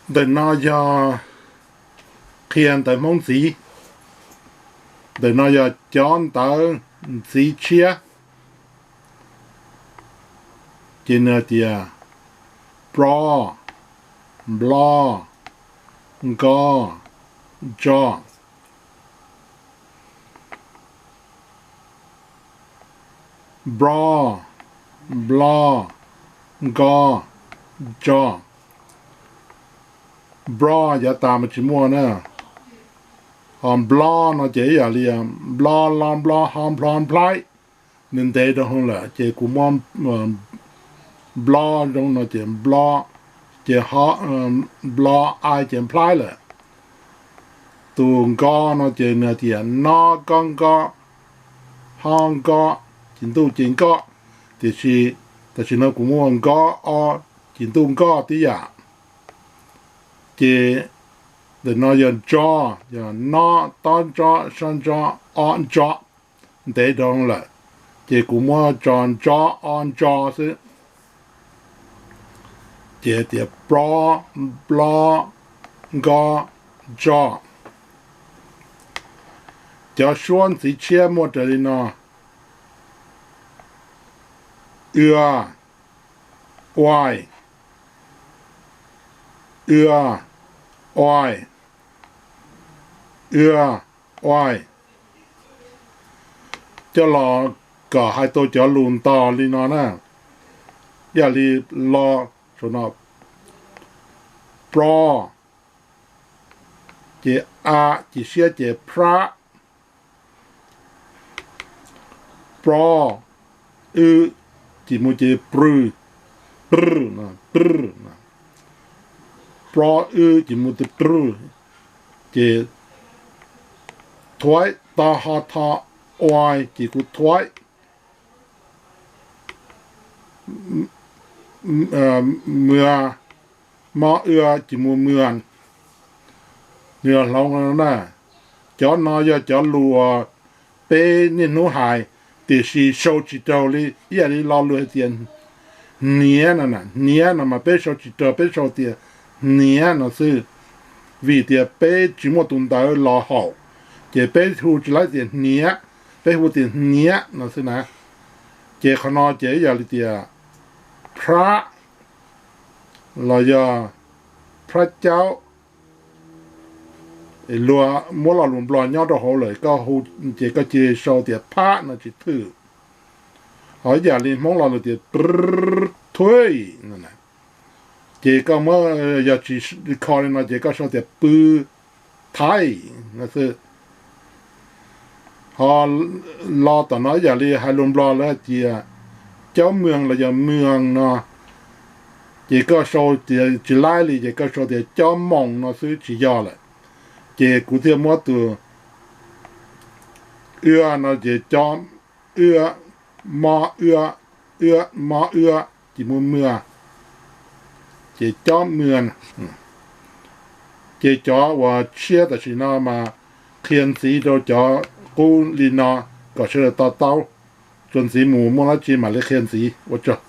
Ntawm no yog qhia ntawv Hmoob ntxiv. Ntawm no yog cov ntawv ntxiv tshiab. Ces nws hais tias pro, nplo, nko, tso. Npro, nplo, nko, tso. Npro yav tas mas tsis muaj na. Ho nplo no ces ib yam li nplo, lo, nplo, ho, nplho, nplhaib. Nws ntev rau hauv lawm ces kuv muab nplo zoo no ces nplo, ces ho, nplo, ai ces nplhaib lawm. Tus nko no ces nws tias no, ko, nko, ho, nko, ces ntuj ces nko. Tiam sis tam sim no kuv muaj nko, o, ces ntuj nko tib yam. Ces ntawm no yog ntso, yog no, to ntso, so ntso, o ntso. Ntev rau lawm, ces kuv muab tso ntso, o ntso xwb. Ces tias pro, nplo, nko, ntso. Cov suab ntxiv tshiab muaj raws li no: ua, uai, ua, uai, ua, uai. Coj los kom hais tau cov lus ntau li no na. Ib yam li lo, saum no, pro, ces a, ces siab ces prab, pro, w, ces mus ces prw, pr, pr, pro, w, ces mus ces pr, ces thuaib, to, ho, tho, uai, ces kuv thuaib. Mw, mo, w, ces mus mw. Nws hloov no na. Cov no yog cov lus uas peb niaj hnub hais, tiam sis sau tsis raug li, ib yam li lo lus hais tias hniav no, hniav no mas peb sau tsis raug, peb sau tias hniav no xwb. Vim tias peb tsis muaj tus ntawv los haum, ces peb hu tsis laib tias hniav, peb hu tias hniav no xwb na. Ces qhov no ces ib yam li tias prab los yog prab caub. Luag muab lo lus Nplog nyob rau hauv lawm, koj hu ces koj cia li sau tias phab no tsis thwj. Ho ib yam li Hmoob lo lus tias pr, thuj no, ces koj muab, yog tsis kho li no ces koj sau tias pw, thaij no xwb. Ho lo tom no ib yam li hais lus Nplog lawv hais tias cob mws los yog mws no, ces koj sau tias tsis laib li ces koj sau tias cob moos no xwb tsis yog lawm. Ces kuv thiaj muab tus w no ces cob, w, mo, w, w, mo, w, ces mus mws, ces cob mws. Ces cov uas tshiab tam sim no mas qhia ntxiv rau cov qub li no kom sawv daws to taub. Txuas ntxiv mus muaj dab tsi mam li qhia ntxiv. Ua tsaug.